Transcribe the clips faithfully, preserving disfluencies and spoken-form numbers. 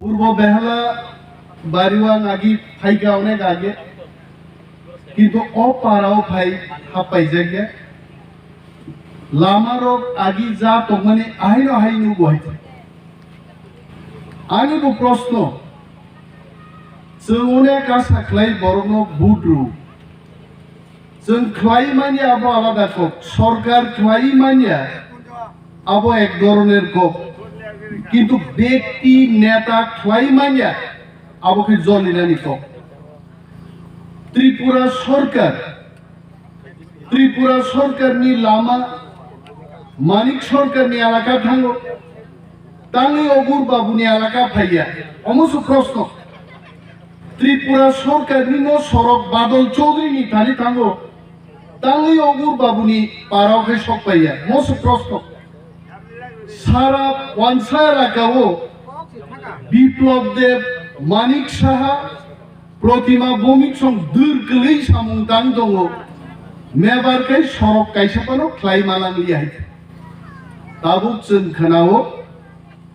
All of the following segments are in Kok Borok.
Purbo Behala bari o ang agi phaikha onek age, kintu o para o phai happaijak ya. Lama rok agi ja tongmani ahaino hai nugo hai. Ani bo proshno, chwng onek asa khlai borokno vote rw. Chwng khlai manya abo alada kok, sorkar khlai manya abo ek dhoroner kok, kintu bekti neta khlai manya abo khe jolinani kok. Tripura sorkar, Tripura sorkarni lama Manik sorkarni elaka thango, tangwi Ogur babuni elaka phaiya, omo se proshno. Tripura sorkarni no sorok Badal Chaudhary ni thani thango, tangwi Ogur babuni parao khai sok paiya, mo se proshno. Sara wansa elaka o Biplab Deb, Manik Saha, Protima Bhowmik song dwr kwlwi samung tang tongo, mebar khai sorok kaisa phano khlai manang liya hai. Tabuk chwng khwnao,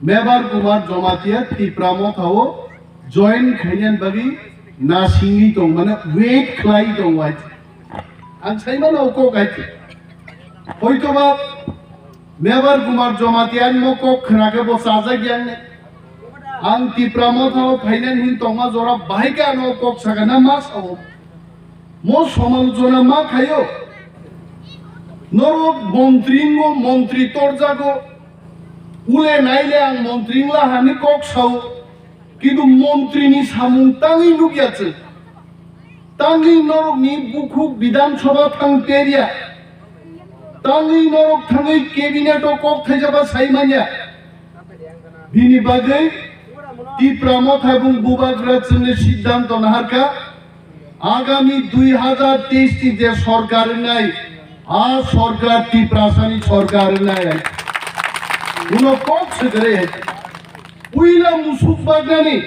Mebar Kumar Jamatia Tipra Motha o join khainani bagwi nasingwi tong, mane wait khlai tong, wait. Ang sai mano o kok hai. Hoitoba Mebar Kumar Jamatia ni mo kok khna khe bo chajak yang ne. Ang Tipra Motha o phainani hin tongma jora bahai khe ano kok saka na ma sao. Mo somalochona ma khaio. Norok montri ngo, montri torjago. Ule naile ang montri ngla hani kok sao. Kintu montri ni samung tangwi nukya chwng. Tangwi norok ni bukhuk Bidhan Sabha thang perya. Tangwi norok thangwi cabinet o kok thaijaba sai manya. Bini bagwi Tipra Motha bung bubagra chwngni siddhanto naharkha. Agami dui hajar teis ni je sorkar wngnai, a sorkar Tiprasani sorkar wngnai. Uno kok se kwrwi hai. Puila musuk bagnani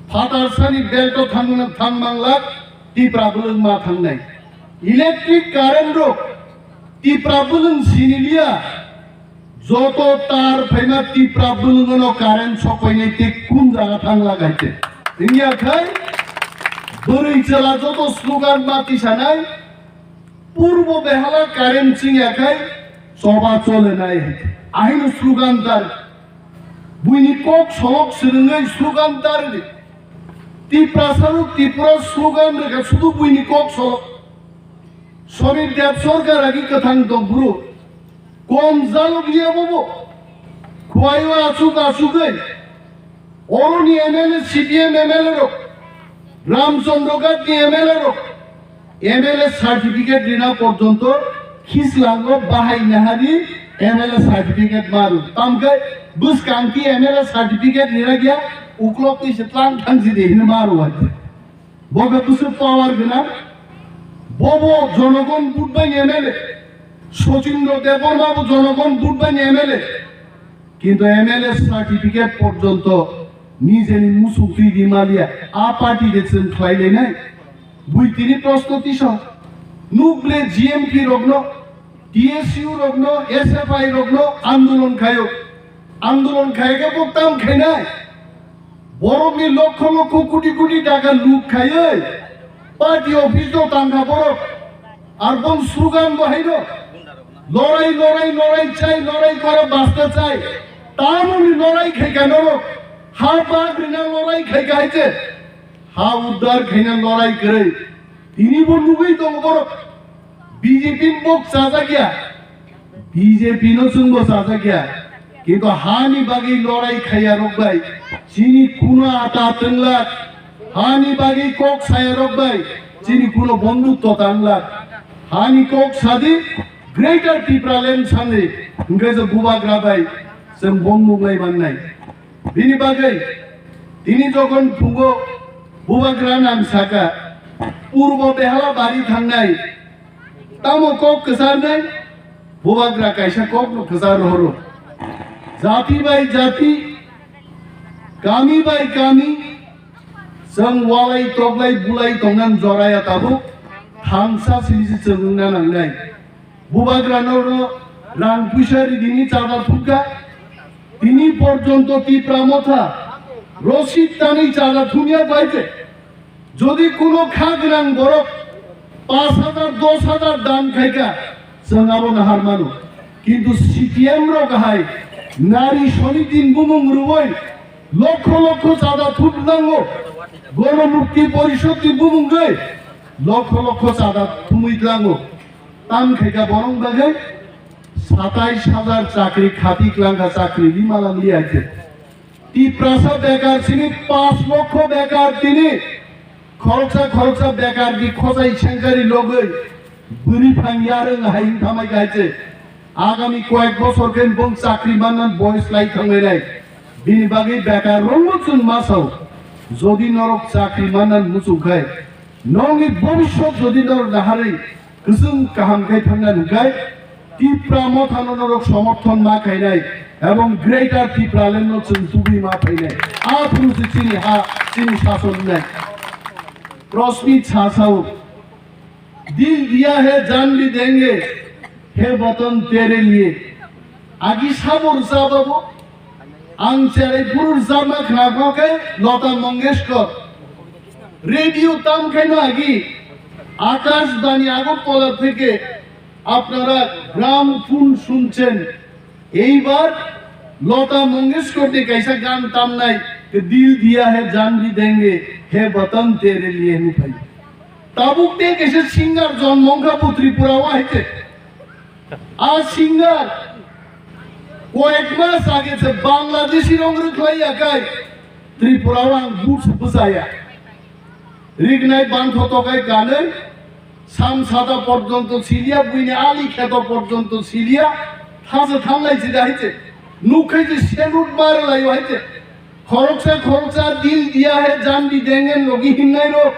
phatar sani belto thang, thang manglak Tipra bwlwng ma thangnai. Electric current rok Tipra bwlwng siniliya. Joto tar phaima Tipra bwlwngono current sokpainai tei kun jaga thang lagai te. Wngya khai bwrwi chwla joto slogan ma tisanai, Purbo Behala current chwngya khai choba cholenai. Ahino slogan dar. Buini kok solok swrwngwi slogan dar di. Tiprasa rok Tripura slogan rwkha sudu buini kok solok. Somir Deb sorkar agi kwthang tong bru. Kom jalok liya bobo. Khwai o asuk asugwi. Oroni M L A, C P M M L A rok, Ramchandra Ghat ni M L A rok, M L A certificate rina porjonto Khislango bahai nahari M L A certificate maru. Tamkhe bwskang ki M L A certificate rina gya uklok twi se tlang thang jide hin maru wadi. Bo khe bwswk power gwnang. Bobo jonogon vote bai M L A. Sachindra Debbarma bo jonogon vote bai M L A. Kintu M L A certificate porjonto nijeni musuk twi di maliya. A party de chwng khlai lainai. Bui tini proshno tisa. Nuk ble G M P rokno, T S U rokno, S F I rokno andolon khaio. Andolon khai khe bo tam khainai. Borokni lokho lokho koti koti taka loot khaiwi party office o tangkha borok. Ar bong slogan bo haino, lorai, lorai, lorai chai, lorai kora basta chai. Tamoni lorai khaikha norok. Ha bak rina lorai khaikha hai je. Ha uddar khaina lorai kwrwi. Tini bo nugwi tongo borok. B J P ni bok chajak ya. B J P no chwngbo chajak ya. Kintu hani bagwi lorai khaiya rok bai chini kuno ata twngla. Hani bagwi kok saya rok bai chini kuno bonduk to tangla. Hani kok sadi Greater Tipraland sandi hwnkhe je bubagra bai chwng bonduk lai mannai. Bini bagwi tini jokhon phungo bubagra nang saka, Purbo Behala bari thangnai, tamo kok kwcharnai, bubagra kaisa kokno kwchar rohoro. Jati bai jati, kami bai kami, chwng walai toklai bulai tongnan joraya tabuk, thansa sini se chwng wngna nangnai. Bubagrano rang puisa ridini chada thukha. Tini porjonto Tipra Motha Rosit tanwi chada thumya bai je. Jodi kuno kha gwnang borok pash hajar, dos hajar dan khaikha, chwng abo nahar mano. Kintu C P M rok hai nari soniti ni bumung rwui lokho lokho chada thumlango, Gono Mukti Porishod ni bumung rwi lokho lokho chada thumwi tlango. Tam khaikha borok bagwi satais hajar chakri khati klangkha, chakri rima langli aite. Tiprasa bekar sini pash lokho bekar tini. Khoroksa khoroksa bekar di khosai sengkari logoi bwrwi phang yarwng hai wng thamai kaiche. Agami koyek bosor khe bong chakri mannan boyos lai thangnai nai. Bini bagwi bekar rokno chwng ma sao. Jodi norok chakri mannan muchung khai, nokni bobiswt jodi norok naharwi kwchwng kaham khe thangna hwnkhe, Tipra Mothano norok somorthon ma khainai ebong Greater Tipraland no chwng tubui ma phainai. Aphuru se chini ha, chini sason wngnai. Prosmit sa sao, "Dil diya hai jaan bhi denge, hai watan tere liye." Agi sabo rwchapabo, ang cherai phuru rwchapma khna khe Lata Mangeshkar. Radio tam khaino agi Akashbani Agartala theke apnara gram phun shunchen. Eibar Lata Mangeshkar ni kaisa gan tamnai, "Dil diya hai jaan bhi denge, hai watan tere liye" hinwi phai. Tabuk te kaisa singer jonmo wngkha bo Tripura o hai te. A singer koyek mas age se Bangladeshi rong rwkhlai ya kai Tripura o ang boots bwchaya. Rignai bantho tokai kanwi, sam sada porjonto siliya, buini ali kheto porjonto siliya, thasa thanglai sida hai se. Nukhai se salute mare laio hai se. Khoroksa khoroksa dil diya hai jandi dengen logi hinnai rok.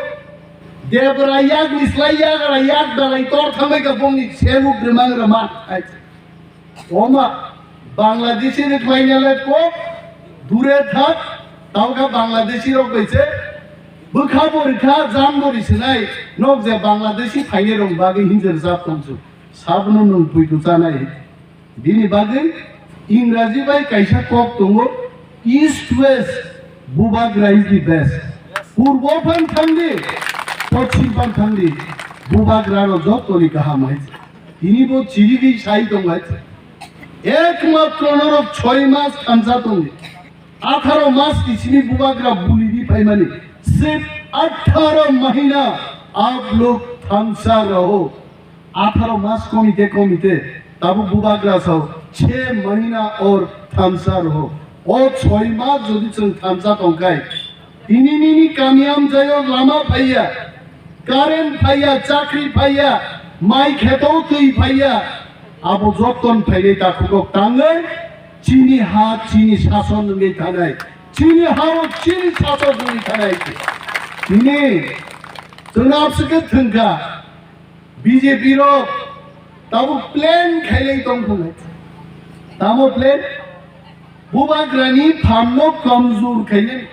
Debra yak nislai yak ra yak dalai tor thamai ka bongni salute remang rema hai se. Oma, Bangladeshi ni khlainale kok dure thak, tawkha Bangladeshi rok bai se bwkha bo rikha, jang bo risinai, nok je Bangladeshi phainai rok bagwi hinjir jat tongsu, sabno nung puitu chanai. Bini bagwi Ingraji bai kaisa kok tongo, East West, Bubagra is the best. Purbo phan thangdi, Pochim phan thangdi, Bubagra no joto ni kaham hai. Tini bo chirigwi sai tong hai. Ekmatro norok choi mas thansa tongdi. Atharo mas ni simi Bubagra buli di phaimani. Sirf atharo mahina aap log thansa raho. Atharo mas komite komite, tabuk Bubagra sao, "Chhe mahina aur thansa raho." O choi mas jodi chwng thansa tongkhai, tini nini kami amchaio lama phaiya, current phaiya, chakri phaiya, mai kheto twi phaiya, abo joton phainai takhukok tangwi chini ha chini sason wngwi thanai, chini ha o chini sason wngwi thanai. Tini chwng abswkhe thwngkha. B J P rok tabuk plan khailai tong thungnai. Tamo plan? Bubagrani phan no kamjor khainani.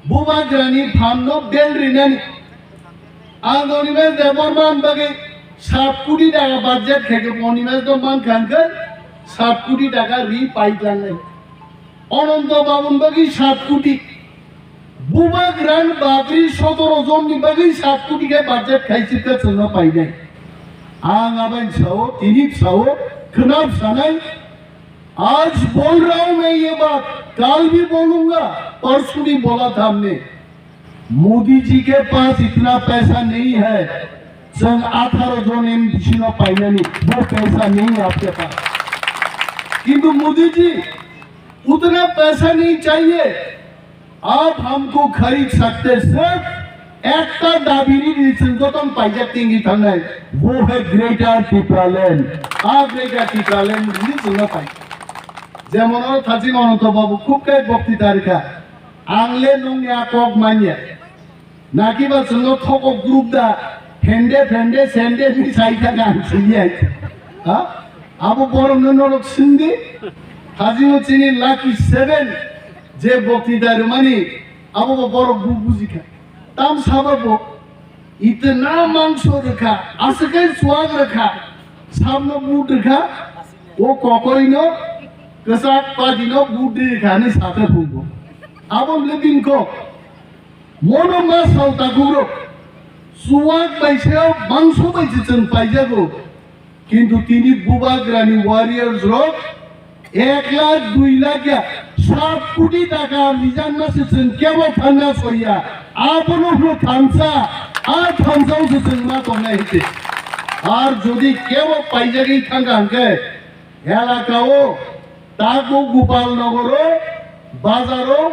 Bubagrani phan no bel rinani. Ang Animesh Debbarma bagwi sat koti taka budget khaikhe Animesh do man khankhe sat koti taka ri paitlangnai. Ananto Babun bagwi sat koti. Bubagrani bagwi sotoro jonni bagwi sat koti khe budget khaisirkha chwngno painai. Ang abai sao, tini sao, khwnap sanai, "Aaj bol raha hoon main ye baat, kal bhi bolunga, parson bhi bola tha humne." Modi ji ke paas itna paisa nahi hai, chwng atharo jon M D C no painani, wo paisa nahi hai aapke paas. Kintu Modi ji, utna paisa nahi chahiye, aap humko kharid sakte hain, sirf ekta dabi ri di, chwng jotono paijak tingwi thangnai, wo hai Greater Tipraland, a Greater Tipraland ri chwngno pai. Jemon oro thaching Ananto Babu khub khe bokti tarikha. Ang le nungni a kok manya. Nakiba chwngno thokok group da, phende phende sende ni sai thang ang sini ai. Ha? Abo borok no norok sindi. Hajino chini lucky seven je bokti da rwmani, abo bo borok bu bujikha. Tam saba bo itna mangso rwkha, aswk khe chuwak rwkha, samno but rwkha, o kokoino kwchak padino but rwkha ni sate phungo. Abo le bini kok. Mono ma sao takhuk rok. Chuwak bai se, mangso bai se chwng paijago. Kintu tini bubagrani warriors rok ek lakh, dui lakh ya, sat koti taka rijakna se chwng kebo thanna soiya. Abono hwno thansa, a thansao se chwng ma tongnai hwnkhe. Ar jodi kebo paijagwi thangkha hwnkhe, elakao, tago Gopal Nogoro, bazaro,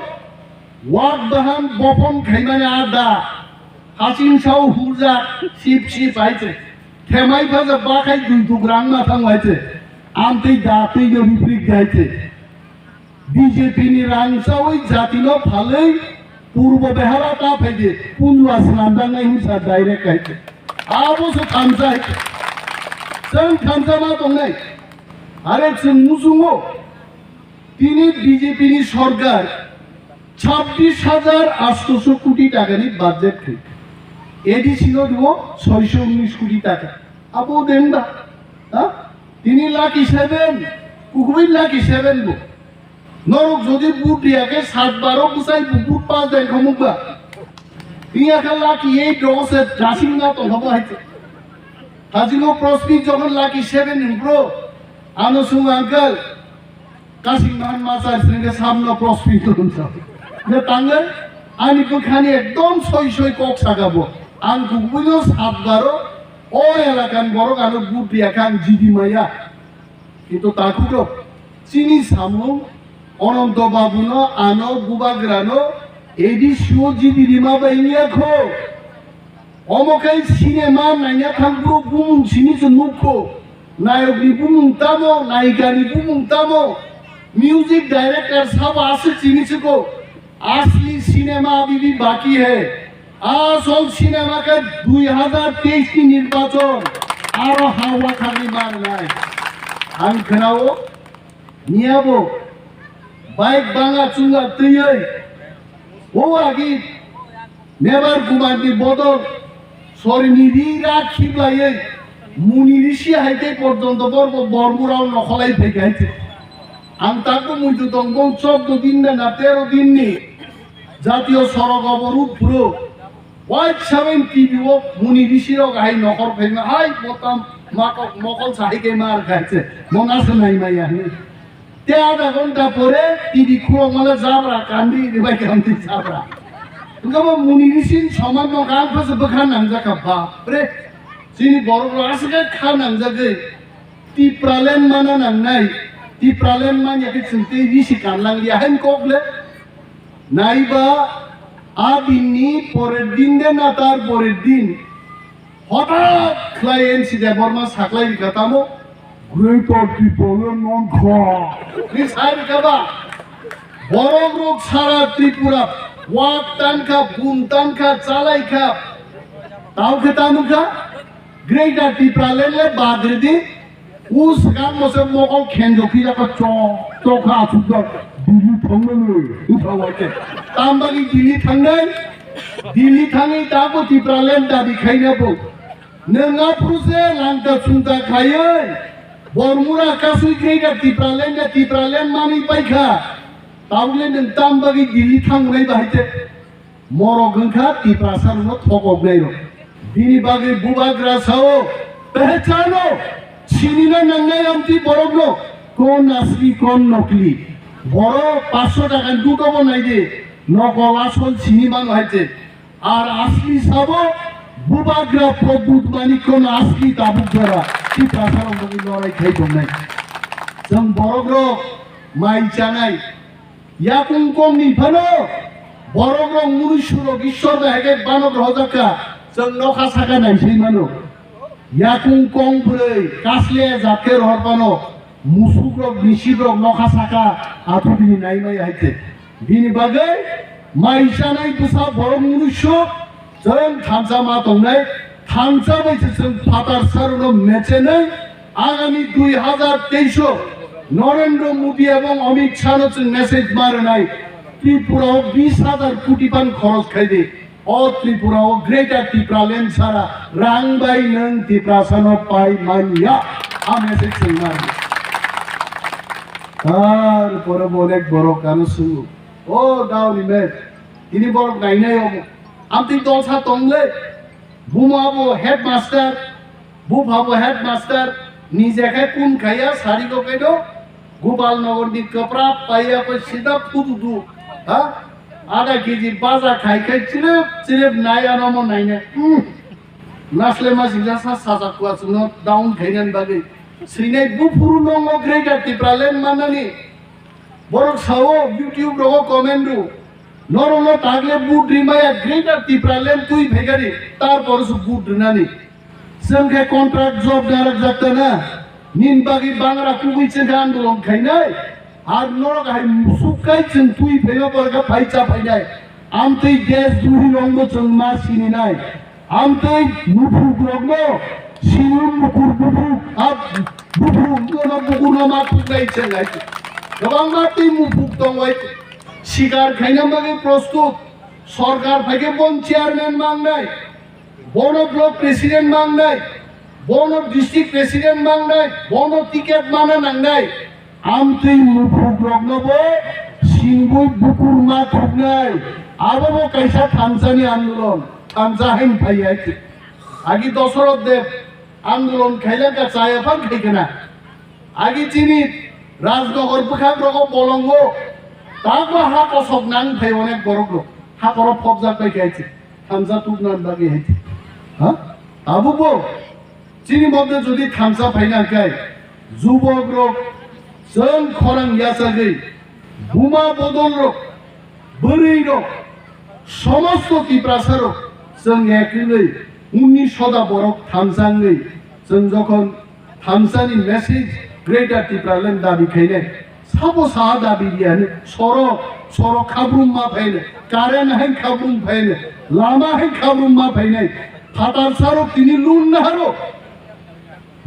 wak bahan bopon khaimani adda, haching sao hurjak, sip sip hai se. Themai phaja bakhai dui tuk rang ma thang hai se. Amtwi da twi no riprik hai se. B J P ni rang chawi jati no phalwi purbo behara ta phaidi punjua swnam dangnai hinsa direct hai se. Abo se thansa hai se. Chwng thansa ma tongnai. Are chwng muchungo. Tini B J P ni sorkar chabbish hajar atshosho koti takani budget khe. A D C no dibo soisho unnish koti taka. Abo dengba? Ha? Tini lucky seven, kukubui lucky seven bo. Norok jodi vote riya khe sat baro bwsai bo vote pass dengkha mukba. Tini akha lucky eight rogo se dasing na tongkha bo hai se. Hajino prospi jokhon lucky seven ni bro. Ano sung uncle. Kasing mahan masa srengke samno prospito hwnsa. Ne tangle ani bwkhani ekdom soi soi kok saka bo. Ang kubuino sat baro o elakan borok ano vote riya kha ang jidi maya. Kintu takhuk rok chini samung Ananto Babuno ano bubagrano A D C o jidi rima bai wngya kho. Omo khe cinema naina thangphuru bumung simi se nukho. Nayokni bumung tamo, nayikani bumung tamo, music director sabo aswk simi sikho. Asli cinema abhi bhi baki hai. Asol cinema khe dui hazar teis ni nirbachon. Aro hawa khagwi manai. Ang khnao. Niyabo bike banga chunga twiwi o agi Mebar Kumar ni bodol sorini ri ra khiblaiwi muni risi hai tei porjonto borbo Bormurao nokholai phaikha hai se. Ang takbo muitu tong bong chobdo din na tero din ni jatiyo sorok obo rut phuru. White seven T V o muni risi rok hai nokhor phaima hai botam makok mokol sahai khe mar khai se mona se nai maya hini. Te adha ghonta pore T V khulok male jabra kandi ribai kandi jabra. Engkabo muni risi soman no gang phase bwkha nangjak kha bapre. Chini borok rok aswk kha nangjagwi Tipraland mana nangnai. Tipraland manya khe chwng tei risi kanlang ya hai kok le. Naiba a dinni porer din de na tar porer din hothat khlai N C Debbarma saklai rikha tamo Greater Tipraland non kha. Ni sai rikha ba borok rok sara Tripura wak tankha, bun tankha, chalai kha. Tao khe tamo kha Greater Tipraland le bad ridi. U swkang bo se mokol khenjo khe yakho chok chok kha asuk jok Delhi thangmani utha waite. Tam bagwi Delhi thangnai? Delhi thangwi tabuk Tipraland dabi khaina bo. Nwng aphuru se langta chungta khaiwi Bormura kasui Greater Tipraland ya Tipraland manwi paikha. Tabukle nwng tam bagwi Delhi thangnai bahai te? Morok wngkha Tiprasa rokno thokoknai rok. Bini bagwi bubagra sao, pehchano, sinina nangnai amtwi borokno, kon asli kon nokli. Borok paanch sho taka ni duto bo naidi, nokol asol sini mano hai se. Ar asli sabo bubagra Pradyut Manikya no asli tabuk jora Tiprasa rok bagwi lorai khai tongnai. Chwng borok rok mai chanai, Yakung kong ni phano borok rok munusu rok Ishwar bai hai khe banok rohorjak kha, chwng nokha saka nai sai mano. Yakung kong bwrwi kasle jat khe rohor phano musuk rok, misik rok nokha saka athubini nai maya hai khe. Bini bagwi mai chanai bwsa borok munusu Chwng thansa ma tongnai, thansa bai se chwng phatar saruno mechenwi agami dui hazar teis o Narendra Modi ebong Amit Shah no chwng message ma rwnai, Tripura o bis hazar koti phan khoros khai di, o Tripura o Greater Tipraland sara rang bai nwng Tiprasa no pai manya, a message chwng ma rwnai. Tar pore bo onek borok ano swngo. O dauni me, tini borok nainai omo. Amtwi tolsa tongle, buma bo headmaster, bupha bo headmaster, nije khe kun khaiya sari ko kaido, Gopal Nagar ni kwpra paiya ko sida phutu du, ha? Adha K G baja khai khai chirip chirip nai ano mo nainai. Hmm. Naslema singsa sa sajak kua chwngno down khainani bagwi. Swinai buphuru nongo Greater Tipraland mannani. Borok sao YouTube rogo comment ru. Norokno tagle vote rimaya Greater Tipraland twi phaikari, tarpore su vote rinani. Chwng khe contract job narwk jak tana. Nin bagwi bangra kugwi chwng khe andolon khainai. Ar norok hai musuk kai chwng twi phaima borok khe phai cha phainai. Amtwi desh druhi rokbo chwng ma sininai. Amtwi muphuk rokno sini mukur buphuk, a buphuk no bukur no ma thuknai chwng hai. Kwbangma twi muphuk tong wai sikar khaina bagwi prostut. Sorkar phaikhe bon chairman mangnai, bono block president mangnai, bono district president mangnai, bono ticket mana nangnai. Amtwi muphuk rokno bo singwi bukur ma thuknai. Abo bo kaisa thansa ni andolon, thansa hain phai hai. Agi Dosoroth Deb andolon khailangkha chaya phang khaikana. Agi chini Rajnagar bwkhak rogo bolongo tangma ha kosok nang phai onek borok rok. Ha koro phobjak bai khai chi. Thansa tukna bagwi hai chi. Ha? Abo bo chini modde jodi thansa phaina kai jubok rok chwng khorang yachagwi buma bodol rok bwrwi rok somosto Tiprasa rok chwng ek wngwi unni soda borok thansa wngwi chwng jokhon thansani message Greater Tipraland dabi khainai. Sabo saha dabi riyani, soro, soro khabrum ma phainai, current hai khabrum phainai, lama hai khabrum ma phainai. Phatar saro tini lun naharo.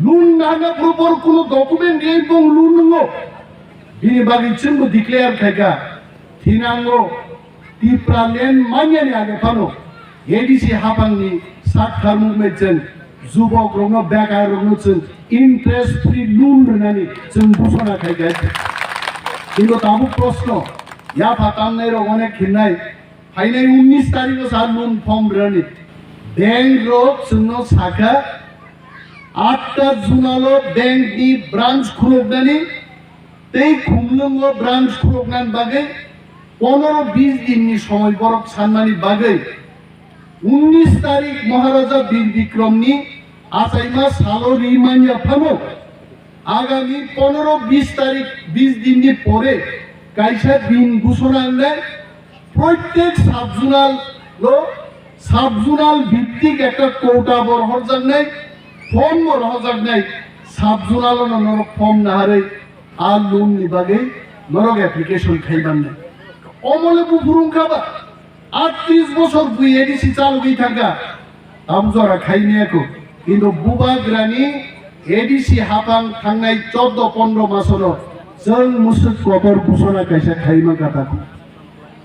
Lun nahana purupor kuno document riyai bong lun nungo. Bini bagwi chwngbo declare khaika. Thinango Tipraland manyani age phano A D C haphangni sak tharmung bai chwng jubok rokno, bekar rokno chwng interest free loan rwnani chwng busona khai kha. Kintu tabuk proshno, yapha tamnai rok onek khinnai, phainai unnish tarikh o sa loan form rwnani. Bank rok chwngno sakha, atta zonal o bank ni branch khuluknani, tei Khumlwngo branch khuluknani bagwi ponoro bis dinni somoi borok sanmani bagwi unnish tarik Maharaja Bir Bikromni achaima salo ri manya phano agami ponoro bis tarik bis dinni pore kaisa din gusona wngnai. Proitek sub-zonal o sub-zonal bhittik ekta quota bo rohorjaknai, form bo rohorjaknai, sub-zonal ono norok form naharwi a loan ni bagwi norok application khai mannai. Omole buphuru wngkha ba, atris bosor bui A D C chalogwi thangkha. Tabuk jora khaimaya kho. Kintu bubagrani A D C haphang thangnai chordo pondro masono chwng musuk kotor busona kaisa khaima kha takhuk.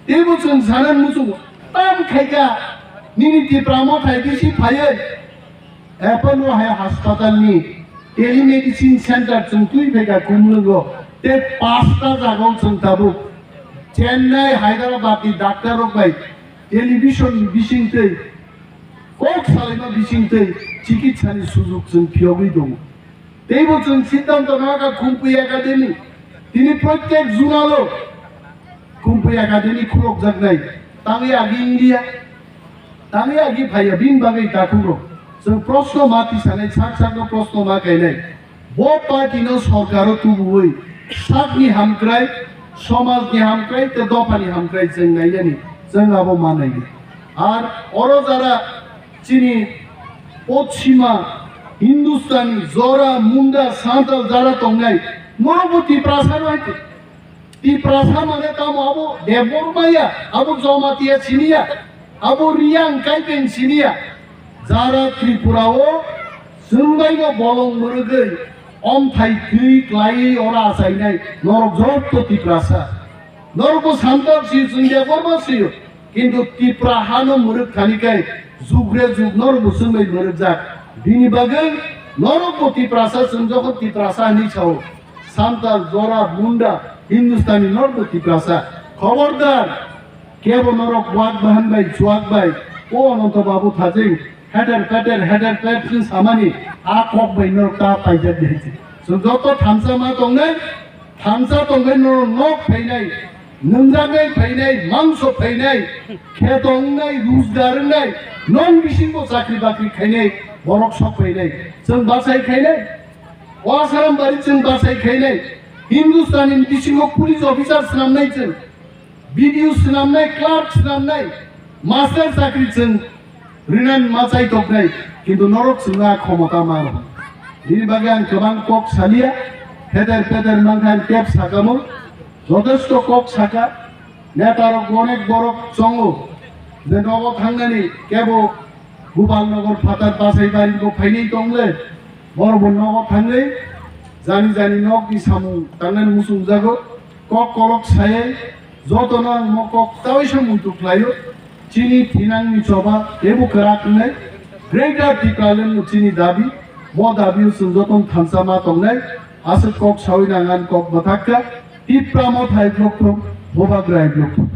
Teibo chwng sana muchungo. Tam khaikha nini Tipra Motha A D C phaiwi Apollo hai hospital ni telemedicine center chwng twi phaikha Khumlwngo. Tei pasta jagao chwng tabuk Chennai, Hyderabad ni doctor rok bai television ni bisingtwi kok salaima bisingtwi chikitsa ni sujuk chwng phiyogwi tongo. Teibo chwng siddhanto nangkha Khumpui Academy. Tini proitek zonal o Khumpui Academy khulokjaknai. Tangwi agi India, tangwi agi phaiya bini bagwi takhuk rok. Chwng proshno ma tisanai, sak sakno proshno ma kainai. Bo party no sorkar o tubuwi sakni hamkrai, somaj ni hamkrai tei dopha ni hamkrai chwng nainani, chwng abo ma naidi. Ar oro jara chini Poschima, Hindustani, Jora, Munda, Santal jara tongnai, norokbo Tiprasa no hai. Tiprasa mane tamo abo Debbarma ya, abo Jamatia siniya, abo Riyang Kaipeng siniya. Jara Tripura o chwngbai no bolong mwrwgwi omthai twi klaiwi oro achainai norok jotto Tiprasa. Norokbo Santal siyo, chwng Debbarma siyo. Kintu Tipra hano mwrwk thani kai jugre jug norokbo chwngbai mwrwkjak. Bini bagwi norokbo Tiprasa chwng jokhon Tiprasa hinwi sao. Santal, Jora, Munda, Hindustani norokbo Tiprasa. Khobordar, kebo norok wak bahan bai, chuak bai, o Ananto Babu Thajing, heter peter, heter pet sin samani, a kok bai norok ta paijak di hai. So joto thamsa ma tongnai, thamsa tongnai norok nok phainai, nungjaknai phainai, mangso phainai, khe tongnai, rujgar wngnai, non bisingo chakri bakri khainai, borok sok phainai, chwng bachai khainai. O Asaram bari chwng bachai khainai, Hindustani bisingo police officer swnamnai chwng, B D O swnamnai, clerk swnamnai, master chakri chwng rinan machai toknai, kintu norok chwngno a khomota ma rw. Bini bagwi ang kwbang kok saliya, heter peter mankha ang tep sakamo, jotesto kok saka, netarok onek borok chongo, je nogo thangnani kebo Gopalnagar phatar Basaibari bo phainai tongle, borok bo nogo thangwi jani jani nokni samung tangnani muchungjago. Kok kolok sayai jotono ang mo kok tawi se muitu khlaio. Chini thinangni choba teibo kwrak wngnai. Greater Tipraland no chini dabi, mo dabi o chwng jotono thansa ma tongnai. Aswk kok sawi nang ani kok mwthakka. Tipra Motha hai block thung, Bubagra hai block thung.